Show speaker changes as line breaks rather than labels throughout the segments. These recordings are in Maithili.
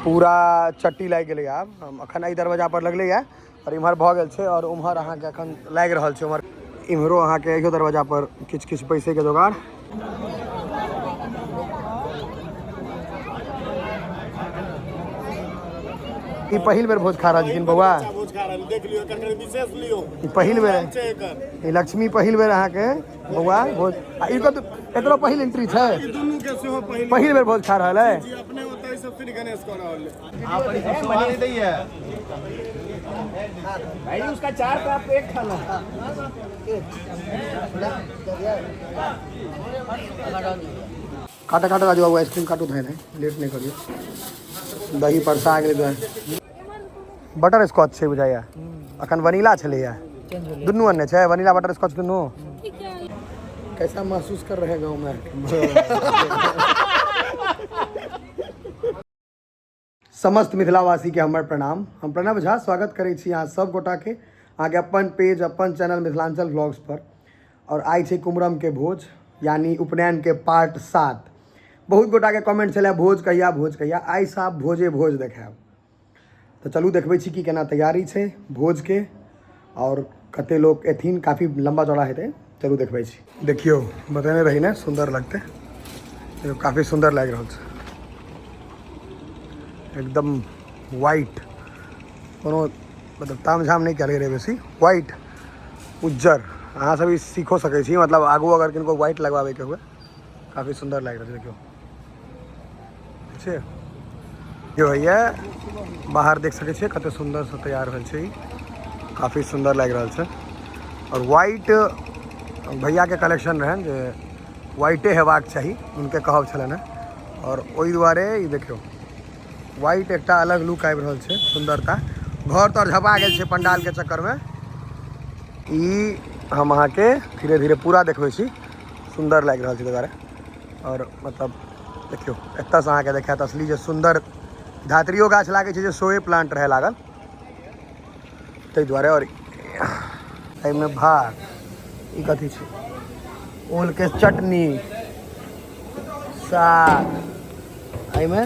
पूरा चट्टी लागि गेलै आब। अखन एहि दरवाजा पर लगलैए आओर इम्हर भऽ गेल छै, आओर उम्हर अहाँके अखन लागि रहल छै। उम्हर इम्हरो अहाँके इहो दरवाजा पर किछु किछु बैसैके जोगाड़। ई पहिल बेर भोज खा रहल छथिन बौआ।
भोज खा रहल, देख लियौ एकर कनि विशेष लियौ।
ई पहिल बेर
छै एकर।
ई लक्ष्मी पहिल बेर अहाँके बौआ भोज। आ ई कत एकरो पहिल एंट्री छै?
ई दुनू के सेहो पहिल।
पहिल बेर भोज खा रहल है
जी। अपने ओतय सब श्री गणेश कऽ रहल है।
भाई, उसका चार का आपको एक खाना।
काटा काटा राजू बाबू, आइसक्रीम काटू, धैन है, लेट नहि करियौ। दही परसा गेलै। दही बटर स्कॉच छै बुझाइया, अखन वनीला छलैया। दुनू अनने छै, वनीला बटर स्कॉच दुनू। कैसा महसूस कर रहे हैं गाँव में? समस्त मिथिलावासी के हमर प्रणाम। हम प्रणव झा स्वागत करै छी अहाँ सब गोटा के अहाँके अपन पेज, अपन चैनल मिथिलांचल व्लॉग्स पर। और आइ छै कुमरम के भोज, यानी उपनयन के पार्ट 7। बहुत गोटा के कमेंट छलै भोज कहिया, भोज कहिया। आइ साफ भोजे भोज देखायब। तऽ चलू देखबै छी कि केना तैयारी छै भोज के और कते लोक एथिन। काफी लंबा चौड़ा हेतै, चलू देखबै छी। देखियौ, बतेने रही ने सुंदर लगतै। देखियौ, काफी सुंदर लागि रहल छै, एकदम वाइट। कोनो मतलब तामझाम नहि कयल गेलै बेसी, वाइट उज्जर। अहाँ सब ई सीखो सकै छी, मतलब आगू अगर किनको वाइट लगवाबैके हुए। काफी सुंदर लागि रहल छै। देखियौ छै जो होइए बाहर, देख सकै छियै कते सुन्दरसँ तैयार भेल छै ई। काफी सुन्दर लागि रहल छै। आओर वाइट भैयाके कलेक्शन रहनि जे वाइटे हेबाक चाही, हुनके कहब छलनि हेँ, आओर ओहि दुआरे ई देखियौ वाइट एकटा अलग लुक आबि रहल छै, सुन्दरता। घर तर झपा गेल छै पंडालके चक्करमे। ई हम अहाँके धीरे धीरे पूरा देखबै छी। सुन्दर लागि रहल छै दुआरे। आओर मतलब देखियौ, एतऽसँ अहाँके देखायत असली जे सुन्दर धात्रियो गाछ लागै छै, जे सोए प्लांट रहै लागल ताहि दुआरे। आओर एहिमे भात, ई कथी छै? ओलके चटनी, साग, एहिमे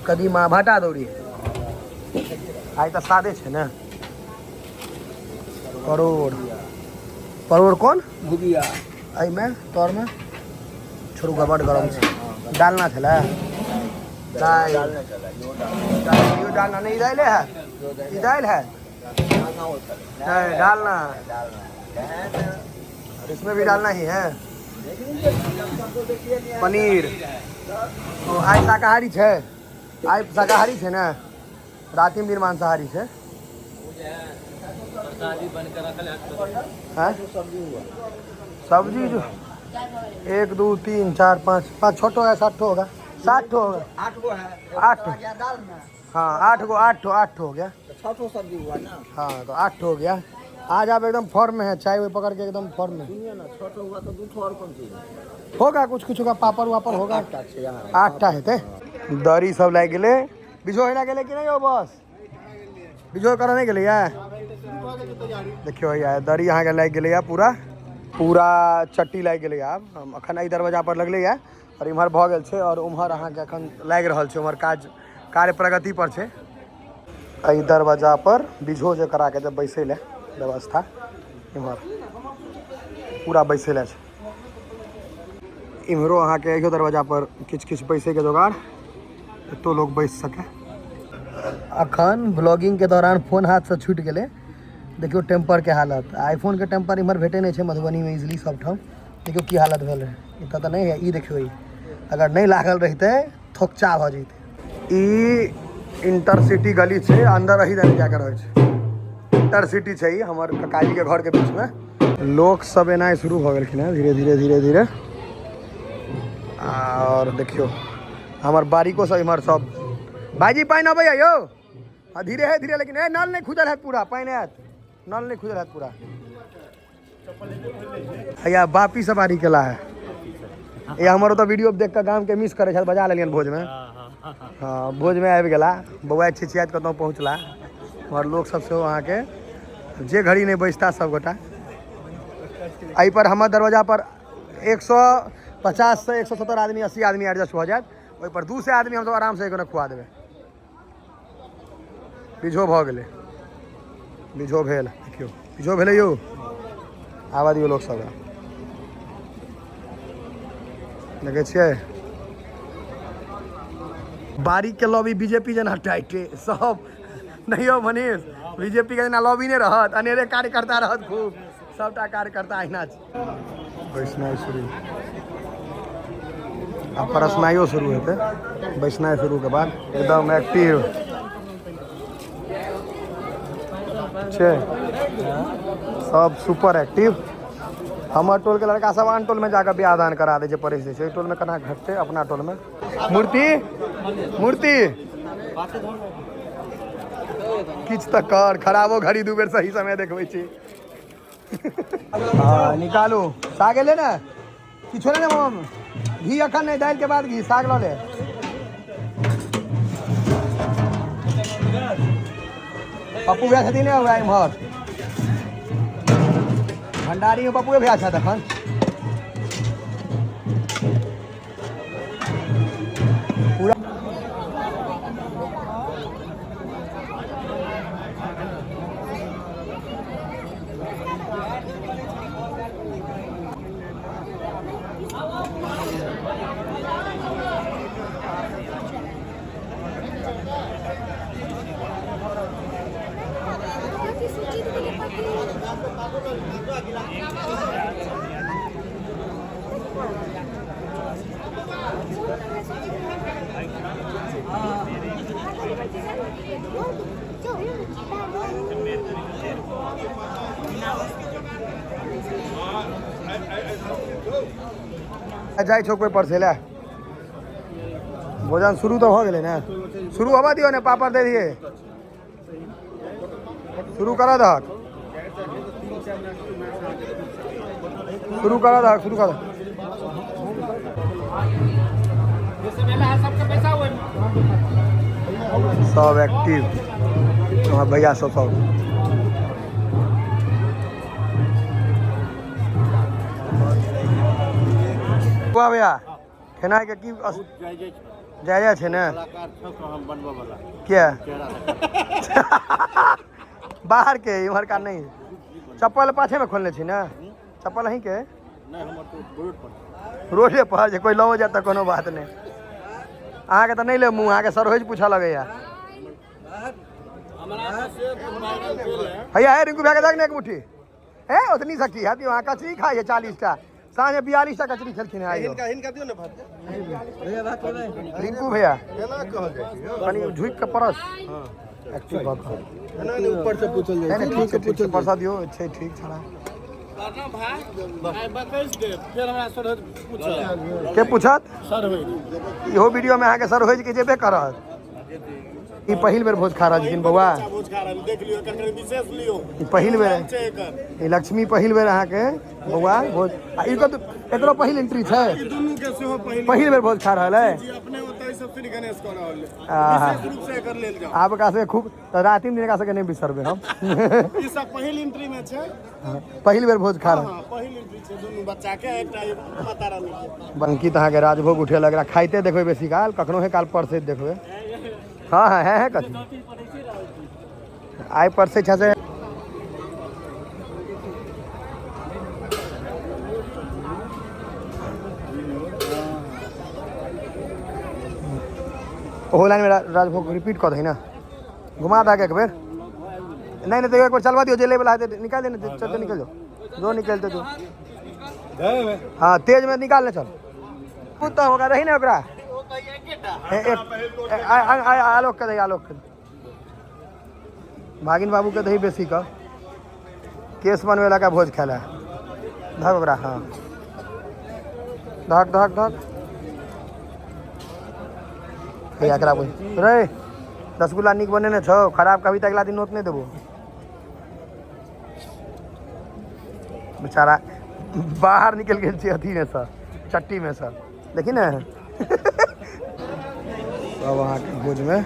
कदीमा, भाटा दौरी। आइ तऽ सादे छै ने। परोड़, परोड़ कोन?
भुजिया।
एहिमे तरमे छोड़ू, बड गरम छै। डालना छलै दालि, इहो डालना नहीं। दालि है, ई दालि है। नहीं, डालना और इसमें भी डालना ही है। पनीर। ओ आइ शाकाहारी छै, आइ शाकाहारी छै ने, रातिम दिन मांसाहारी छै। हैं? सब्जी जो 1 2 3 4 5 5 6 ठो है, 7 ठो होगा, 7 ठो होगा।
8 गो है।
8 ठो।
दाल में।
हाँ, 8 गो, 8 ठो, 8 ठो हो गया।
तो 6 ठो सब्जी हुआ ना।
हाँ, तो 8 ठो हो गया। आज आप एकदम फॉर्म में है, चाय वाय पकड़ के एकदम फॉर्म में।
सुनिए ना, 6 ठो हुआ तो 2 ठो और कौन चीज
होगा? कुछ कुछ होगा, पापड़ वापड़ होगा।
8टा छै यहाँ।
8टा हेतै। दरी सब लागि गेलै। बिजो होइला गेलै कि नहि यौ? बस बिजो करऽ नहि गेलैया। देखियौ हैया दरी अहाँके लागि गेलैया, पूरा पूरा चट्टी लागि गेलैया आब। अखन एहि दरवाजा पर लगलैया आओर इम्हर भऽ गेल छै, आओर उम्हर अहाँके अखन लागि रहल छै। उम्हर काज कार्य प्रगति पर छै। एहि दरवाजा पर बिझो जे करा के जब बैसै लए व्यवस्था, इम्हर पूरा बैसै लए छै। इम्हरो अहाँके इहो दरवाजा पर किछु किछु बैसैके जोगाड़, एतो लोग बैस सके। अखन ब्लॉगिंग के दौरान फोन हाथसँ छूटि गेलै। देखियौ टेम्पर के हालत। आईफोन के टेम्पर इम्हर भेटै नहि छै मधुबनीमे इजिली सबठाम। देखियौ की हालत भेल रहै। एतऽ तऽ नहि है। ई देखियौ, ई अगर नहि लागल रहितै थोकचा भऽ जैतै। ई इंटरसिटी गली छै, अंदर अही दने जाके रहै छै। इंटरसिटी छै ई हमर ककाजी के घर के बीचमे। लोक सब एनाइ शुरू भऽ गेलखिन हेँ धीरे धीरे धीरे धीरे। आओर देखियौ हमर बारीको सब इम्हर सब। भाईजी, पानि अबैया यौ? आ धीरे है धीरे, लेकिन ए नल नहि खुजल हैत पूरा, पानि आयत, नल नहि खुजल हैत पूरा। हैया बापी सब बारी केला है। ये हमर ओतऽ वीडियो देख कऽ गामके मिस करै छथि, बजा लेलियनि भोजमे। हँ, भोजमे आबि गेला। बौआ छिछियाइत कतहु पहुँचला। हमर लोक सब सेहो अहाँके जे घड़ी नहि बैसता सबगोटा एहिपर। हमर दरवाजा पर 150 से 170 आदमी, 80 आदमी एडजस्ट भऽ जायत। ओहिपर 200 आदमी हमसब आरामसँ एक खुआ देबै। बीझो भऽ गेलै, बीझो भेल, देखियौ बीझो भेलै यौ। आबऽ दियौ लोक सबके, देखै छियै बारीक के लॉबी बीजेपी जेना टाइटे सब। नहीं यौ मनीष, बीजेपी के जेना लॉबी नहि रहत, अनेरे कार्यकर्ता रहत खूब, सबटा कार्यकर्ता अहिना छै। बैसनाइ शुरू, आब परसनाइयो शुरू हेतै। बैसनाइ शुरू के बाद एकदम एक्टिव छै सब, सुपर एक्टिव। हमर टोलके लड़का सब आन टोलमे जाकऽ बियाह दान करा दै छै, परसि दै छै। ओहि टोलमे केना घटतै? अपना टोलमे मूर्ति मूर्ति किछु तऽ कर, खराबो घड़ी 2 बेर सही समय देखबै छी। हँ निकालू साग एलै ने, किछो नहि ने मम, घी अखन नहि, दालि के बाद घी, साग लऽ ले। पप्पू भैया छथिन ने वएह इम्हर भंडारी में, पप्पूए भैया छथि अखन पूरा। जाइ छौ कोइ परसे ले, भोजन शुरू तऽ भऽ गेलै ने? शुरू होबऽ दियौ ने, पापड़ दे दियै, शुरू करा दहक, शुरू करा दहक, शुरू करा। सब एक्टिव हमर भैया सब सब। वाह भैया, खेनाइ के की जाय जाय छै ने? किया बाहर के इम्हरका नहि? चप्पल पाछे में खोलने छी ने? चप्पल अहीं के रोडे पर जे कोई लऽ जाए तऽ कोनो बात नहि। अहाँके तऽ नहि लेब मुँह, अहाँके सरोज पूछऽ लगैया। भैया हे रिंकू भैया के देख ने एक मुट्ठी हे, ओतनी सकी है वहाँ कचरी खाइ है 40टा, साँझ में 42टा कचरी खेलखिन है।
हिनका हिनका दियौ ने भात।
रिंकू भैया
केना कहल जाइ छै?
कनि झुकि कऽ परस, एक्टिव भऽ कऽ।
एना नहि, ऊपर से पूछल जाइ
नहि नहि, ठीक छै, ठीक छै, परसा दियौ, छै ठीक छड़ा। के पूछत इहो वीडियो में अहाँके सर के जेबे करत। ई पहिल बेर भोज खा रहल छथिन बौआ, ई पहिल बेर, ई लक्ष्मी पहिल बेर अहाँके बौआ भोज। आ ई कत एकरो पहिल एंट्री छै, पहिल बेर भोज खा रहल है। आब एकरा सबके खूब तऽ रातिम दिन एकरा सबके नहि बिसरबै हम।
ई सब पहिल एंट्री में छै,
पहिल बेर भोज खा रहल,
पहिल एंट्री छै दुनू बच्चा के, एकटा माता रानी के।
बंकित अहाँके राजभोग उठेलक, एकरा खाइते देखबै बेसी काल, कखनो हे काल परसैत देखबै। हाँ हाँ है है, कथी आइ परसै छै से। ओहो लाइनमे राजभोग रिपीट कऽ दही ने, घुमा दहक एक बेर। नहीं नहीं, तो एक बार चलवा दियो, जे ले वाला है निकाल देने, चलते निकल जाओ, जो निकलते जो। हाँ तेज में निकाल ले, चल तो होगा रही ना ओकरा। आलोक के दही, आलोक के भागिन बाबू के दही बेसी का केस बनवेला का भोज खेला धक ओकरा। हाँ धक धक धक भैया एकरा बोल रे, रसगुल्ला नीक बनेने छौ, खराब कभी तक अगला दिन नोत नहीं देबो। बेचारा बाहर निकल गेल छै अथी में सर, चट्टी में सर, देखी ने। सब अहाँके भोज में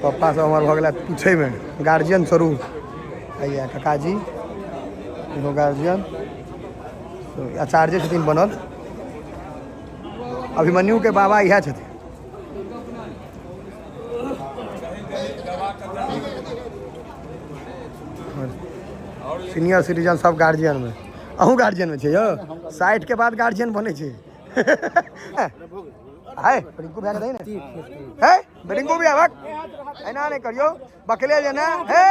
पप्पा सब हमर भऽ गेला पूछैमे गार्जियन स्वरूप। हैया काकाजी इहो गार्जियन, आचार्य छथिन बनल। अभिमन्यु के बाबा इएह छथिन। सीनियर सिटीजन सब गार्जियन में, अहूँ गार्जियन में छै यौ? 60 के बाद गार्जियन बनै छै। हाय रिंकू भैया के दही ने, हे रिंकू भैया भक एना नहि करियौ, बकले जे ने। हे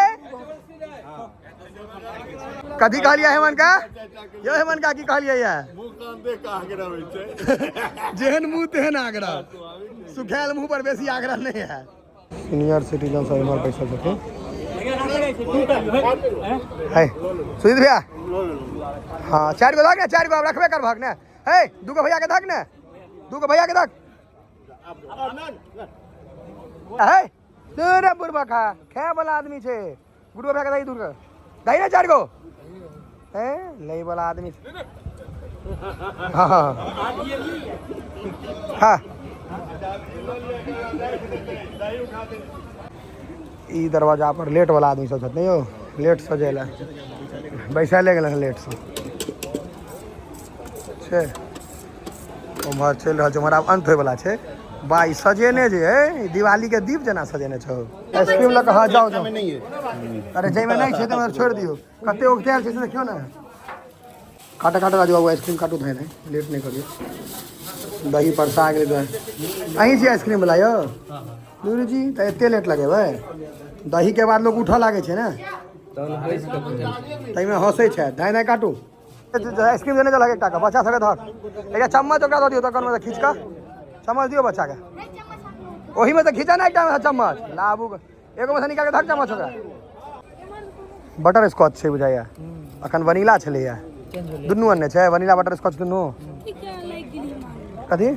कथी कहलियै हेमन का यौ? हेमन का की कहलियै ये?
मुँह कान देख के आग्रह होइ छै।
जेहन मुँह तेहन आग्रह, सुखायल मुँह पर बेसी आग्रह नहीं है। सीनियर सिटीजन सब इम्हर बैसल छथिन। है सुजीत भैया, हाँ 4 गो धक ने, 4 गो आब रखबे करबहक ने। हे 2 गो भैया के धक ने, 2 गो भैया के धक। हे तोरा बुढ़बा खा खाए वाला आदमी छै। गुडो भैया के दही दूर कर दही ने 4 गो। हे लै वाला आदमी। हाँ हाँ हाँ ई दरवाजा पर लेट वाला आदमी सब छथिन यौ, लेट से जाय लए बैसा ले गेल हन लेट से छै। उम्हर चलि रहल छै, उम्हर आब अंत होय वाला छै। बा ई सजेने जे है दिवाली के दीप जेना सजेने छौ। आइसक्रीम लऽ कऽ हाँ जाओ जाओ। अरे जाहिमे नहि छै तऽ छोड़ि दियौ, कते उगतायल छै से देखियौ ने। काटे काटे राजू बाबू आइसक्रीम काटू, धै धै लेट नहि करियौ। दही परसा गेलै दही। अहीं छी आइसक्रीम वाला यौ गुरुजी? तऽ एते लेट लगेबै? दही के बाद लोग उठऽ लागै छै ने, ताहिमे हँसै छै। धाँइ धाँइ काटू। आइसक्रीम देने चलक एकटा के बच्चा सबके धक, एकटा चम्मच ओकरा दऽ दियौ, तखन खींच कऽ चम्मच दियौ बच्चाके। ओहिमे तऽ खींचा ने एकटा चम्मच लाबू, एगो मे से निकाल के धक चम्मच ओकरा। बटर स्कॉच छै बुझाइया, अखन वनीला छलैया, दुनू अनने छै वनीला बटर स्कॉच दुनू। कथी?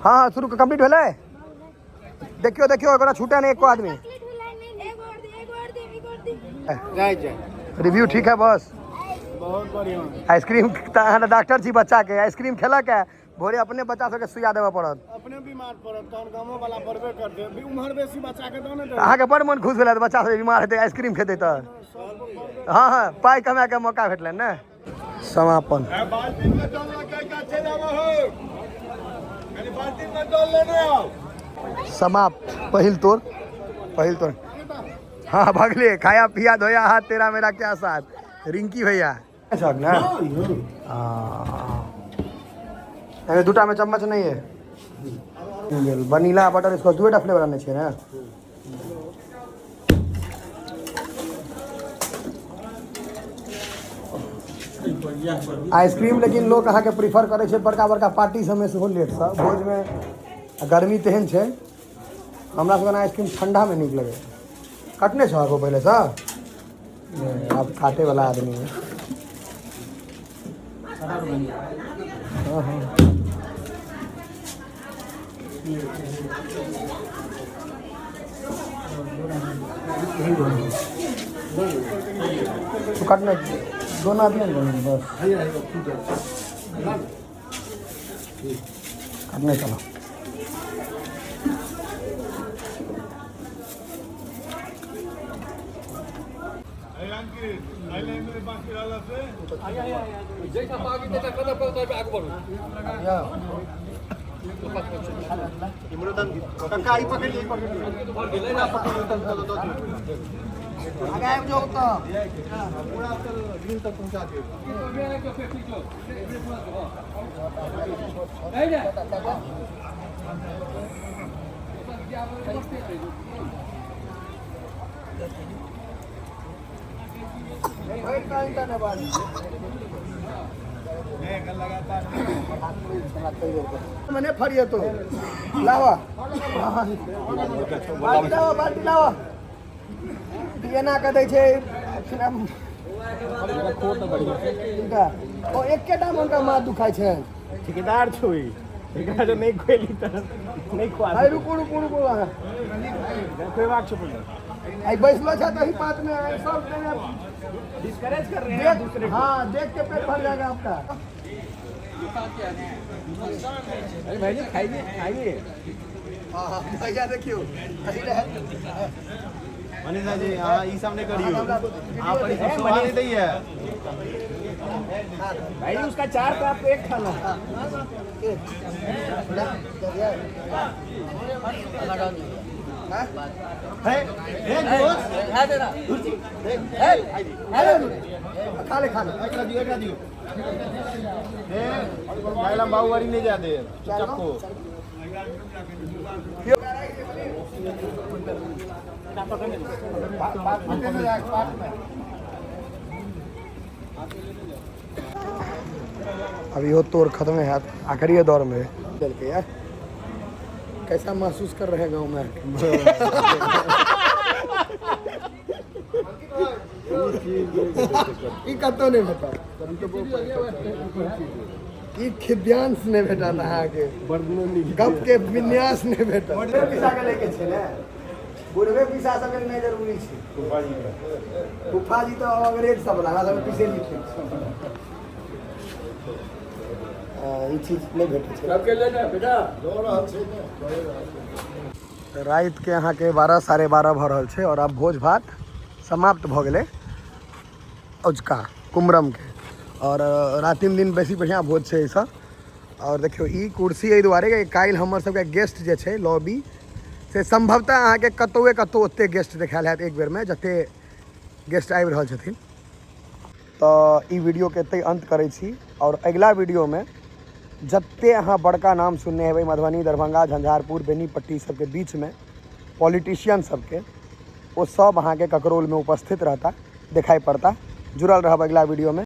हाँ हाँ शुरू कम्प्लीट भेलै। देखियो देखियो ओकरा छूटे नहीं एको आदमी। रिव्यू ठीक है बस?
बहुत बढ़िया।
आइसक्रीम तऽ डॉक्टर छी बच्चा के आइसक्रीम खेलक है, भोरे अपने बच्चा सबके सुइया देबऽ पड़त।
अपने बीमार पड़त तहन गामो वाला पड़बे करतै, उम्हर बेसी बच्चा के दऽ ने देबै।
अहाँके बड़ मन खुश भेलै बच्चा सब बीमार हेतै आइसक्रीम खेतै तऽ। हाँ हाँ पाइ कमाए के मौका भेटलनि ने। समापन। समाप्त। पहिल तोर, पहिल तोर। हाँ भगले, खाया पिया धोया हाथ तेरा मेरा क्या साथ। रिंकी भैया ना अरे दूटा में चम्मच नहीं है। वनीला बटर स्कॉच दुएटा फ्लेवर आने छै ने। आइसक्रीम लेकिन लोग अहाँके प्रीफर करै छै बड़का बड़का पार्टी सबमे सेहो लेटसँ, भोजमे। गर्मी तेहन छै, हमरा सबके आइसक्रीम ठंडा में नीक लगै। कटने छौ आगो पहिलेसँ? आब काटे वाला आदमी है। हाँ हाँ तो काटना दोनों आदमी ने बस काटने चलो। मैंने फरिए तो लावा बाल्टी लावा, बाल्टी लावा। एना कऽ दै छै ओ एकेटा मे हुनका माथ दुखाइ छै।
ठेकेदार छौ ई, एकरा जो नहीं खोली तऽ नहीं खुआ।
अरे रुकू रुकू रुकू, अहाँ
खुएबाक छौ पहिले।
आई बैसलो छै तऽ ही पात में सब
डिस्करेज कर रहे हैं दूसरे को।
हाँ देख के पेट भर जाएगा आपका।
अरे भाई जी खाइए खाइए।
हाँ भैया देखियो
मनीषा जी हाँ ई सब नहीं करियो, आप पर ई सब शोभा नहीं दैया।
भाई जी उसका 4 का आपको एक खाना।
खा ले खा ले।
बाबूबाड़ी नहीं जा दे चक्को।
अब इहो तोर खत्म है, आखिरी दौर में चल के यार कैसा महसूस कर रहे हैं गाँव में? ई कतौ नहि भेटल, ई खिद्यांश नहि भेटल अहाँके, गप के विन्यास नहि भेटल। बुढ़बे पीसा के लैके छै ने, बुढ़बे पीसा सबके नहि जरूरी छै। फूफा जी तऽ अंग्रेज सब वाला, हमरा सबके पीसे लिखे छै। ई चीज नहि भेटै छै। रातिके अहाँके 12 12:30 भऽ रहल छै और आब भोज भात समाप्त भऽ गेलै अजुका कुमरमके। और रातिम दिन बेसी बढ़िआँ भोज छै एहिसँ। और देखियौ ई कुर्सी एहि दुआरे कि काल्हि हमर सबके गेस्ट जे छै लॉबी से सम्भवतः अहाँके कतौए कतौ ओतेक गेस्ट देखायल हैत एक बेरमे, जते गेस्ट आबि रहल छथिन। तऽ ई वीडियोके एतहि अन्त करै छी और अगिला वीडियोमे जते अहाँ बड़का नाम सुनने हेबै मधुबनी, दरभंगा, झंझारपुर, बेनीपट्टी सबके बीचमे पॉलिटिशियन सबके, ओ सब अहाँके ककरौलमे उपस्थित रहता, देखाइ पड़ता। जुड़ल रहब अगिला वीडियोमे।